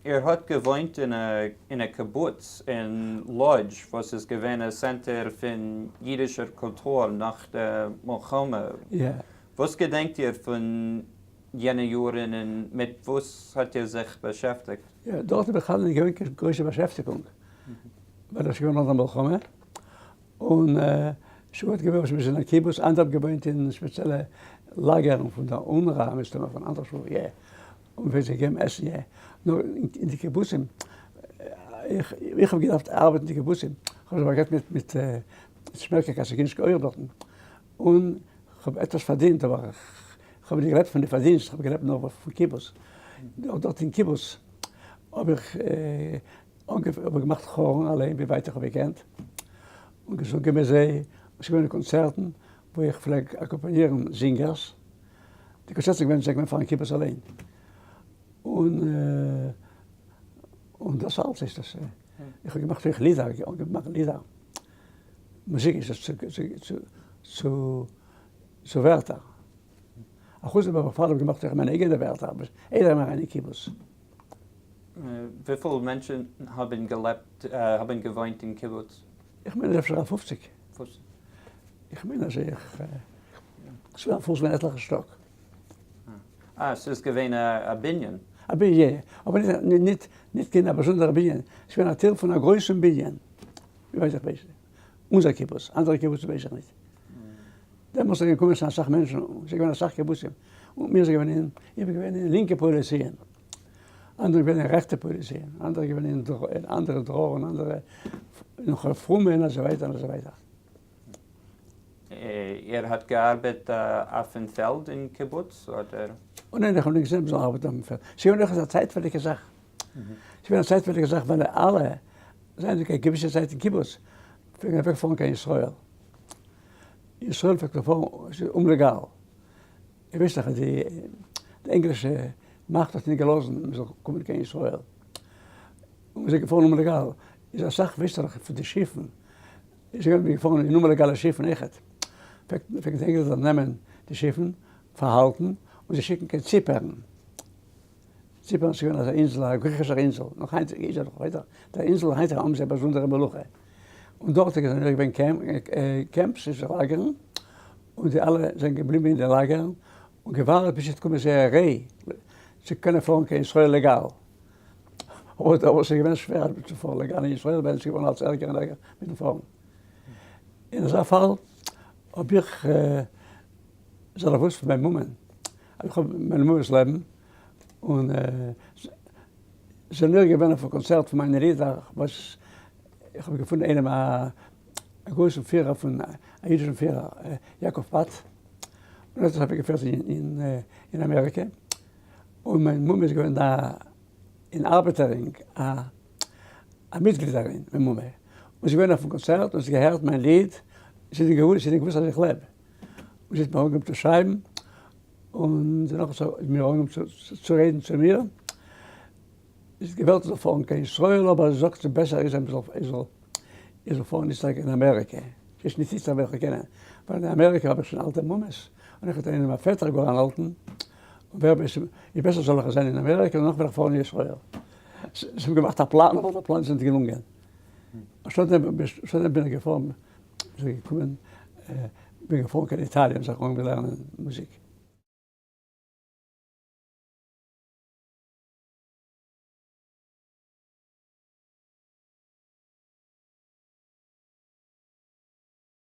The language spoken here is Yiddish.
איר האט געוואוינט אין א קיבוץ אין לאדזש וואס איז געווען א צענטער פון אידישער קולטור נאך די מלחמה. וואס געדענקט איר פון יענע יארן און מיט וואס האט איר זיך באשעפטיגט? יא, דארט איז בכלל נישט געווען קיין גרויסע באשעפטיגונג, ווייל עס איז געווען נאך די מלחמה, און ס'איז געווען וואס מ'איז אין א קיבוץ, אנדערע האבן געוואוינט אין ספעציעלע לאגערן פון דער אונרא, מסתמא פון אנדערע שול, יע, און מ'פלעגט זיי געבן עסן, יע, נאר אין די קיבוצים, איך איך האב געדארפט ארבעטן אין די קיבוצים, כ'האב זיך באגעגנט מיט מיט שמעלקע קאסאגינסקי אויך דארטן, און כ'האב עטוואס פארדינט, אבער כ'האב נישט געלעבט פון די פארדינסט, כ'האב געלעבט נאר פון קיבוץ, דארט אין קיבוץ האב איך האב איך געמאכט כארן אליין ווי ווייט איך האב געקענט, און געזונגען מיט זיי, און ס'איז געווען קאנצערטן וואו איך פלעג אקאמפאנירן זינגערס, די קאנצערטן זענען געווען פארן קיבוץ אליין, און און דאס אלץ איז דאס, איך האב געמאכט אויך לידער, אנגעהויבן מאכן לידער, מוזיק איז דאס צו צו ווערטער, אחוץ דעם האב איך פארדעם געמאכט אויך מיינע אייגענע ווערטער, איידער איך בין אריין אין קיבוץ. וויפיל מענטשן האבן געלעבט, האבן געוואוינט אין קיבוץ? איך מיין אפשר א פופציג. איך מיין אז איך, ס'איז געווען עטליכע שטאק. אה, ס'איז געווען א בנין. א בנין, יא, אבער ניט ניט קיין א באזונדערע בנין, ס'איז געווען א טייל פון א גרויסן בנין, ווי ווייט איך ווייס, אונזער קיבוץ, אנדערע קיבוצים ווייס איך ניט. דעמאלטס זענען געקומען שוין אסאך מענטשן, ס'איז געווען אסאך קיבוצים, און מיר זענען געווען אין, איך בין געווען אין לינקע פועלי ציון, אנדערע געווען אין רעכטע פועלי ציון, אנדערע געווען אין אנדערע דרור און אנדערע נאך פרומע און אזוי ווייטער און אזוי ווייטער. איר האט געארבעט אויפן פעלד אין קיבוץ אדער? אוי ניין איך האב נישט געזען מ'זאל ארבעטן אויפן פעלד, ס'איז געווען אויך אזא צייטווייליגע זאך, ס'איז געווען א צייטווייליגע זאך ווייל אלע זייענדיג א געוויסע צייט אין קיבוץ פלעגן אוועק פארן קיין ישראל, ישראל פלעגט מען פארן, ס'איז אומלעגאל, איר ווייסט דאך אז די ענגלישע מאכט האט נישט געלאזן מען זאל קומען קיין ישראל, און מ'איז געפארן אומלעגאל, איז אסאך ווייסט דאך פון די שיפן, איז געווען געפארן אין אומלעגאלע שיפן אויכעט, פלעגט די ענגלענדער נעמען די שיפן, פארהאלטן, און זיי שיקן קיין ציפערן. ציפערן איז געווען אזא אינזל, א גריכישער אינזל, נאך היינט איז ער נאך ווייטער, דער אינזל היינט האבן זיי א באזונדערע מלוכה, און דארט איז געווען camps, איז לאגערן, און די אלע זענען געבליבן אין די לאגערן, און געווארט ביז ס'וועט קומען זייער ריי צו קענען פארן קיין ישראל לעגאל. אבער ס'איז געווען שווער צו פארן לעגאל אין ישראל, ווייל ס'איז געווארן אלץ ערגער און ערגער מיטן פארן. אין אזא פאל האב איך זיך דערוואוסט פון מיין מומען, אז איך האב מיין מומע'ס לעבן, און זענען מיר געווען אויף א קאנצערט פון מיינע לידער, וואס איך האב געפונען איינעם א גרויסן פירער פון, א אידישן פירער, יעקב פת, און ער האט זיך אוועקגעפירט אין אמעריקע, און מיין מומע איז געווען א אין ארבעטער רינג, א א מיטגלידערין, מיין מומע, און זי איז געווען אויפן קאנצערט און זי האט געהערט מיין ליד, זי האט נישט געוואוסט אז איך לעב, און זי האט מיר אנגעהויבן צו שרייבן, און דערנאך האט זי מיר אנגעהויבן צו רעדן צו מיר, זי האט געוואלט איך זאל פארן קיין ישראל, אבער זי זאגט בעסער איז איך זאל פארן איצטער קיין אמעריקע, ס'איז נישט איצטער וועל איך קענען, ווייל אין אמעריקע האב איך שוין אלטע מומעס, און איך האב איינעם א פעטער גאר אן אלטן, און ווער ווייסט, איז בעסער זאל איך זיין אין אמעריקע און נאך וועל איך פארן אין ישראל. זיי האבן געמאכט א פלאן, אבער דער פלאן איז נישט געלונגען. אנשטאט דעם בין איך געפארן, בין איך געקומען, בין געפארן קיין איטאליע און זיך אנגעהויבן לערנען מוזיק.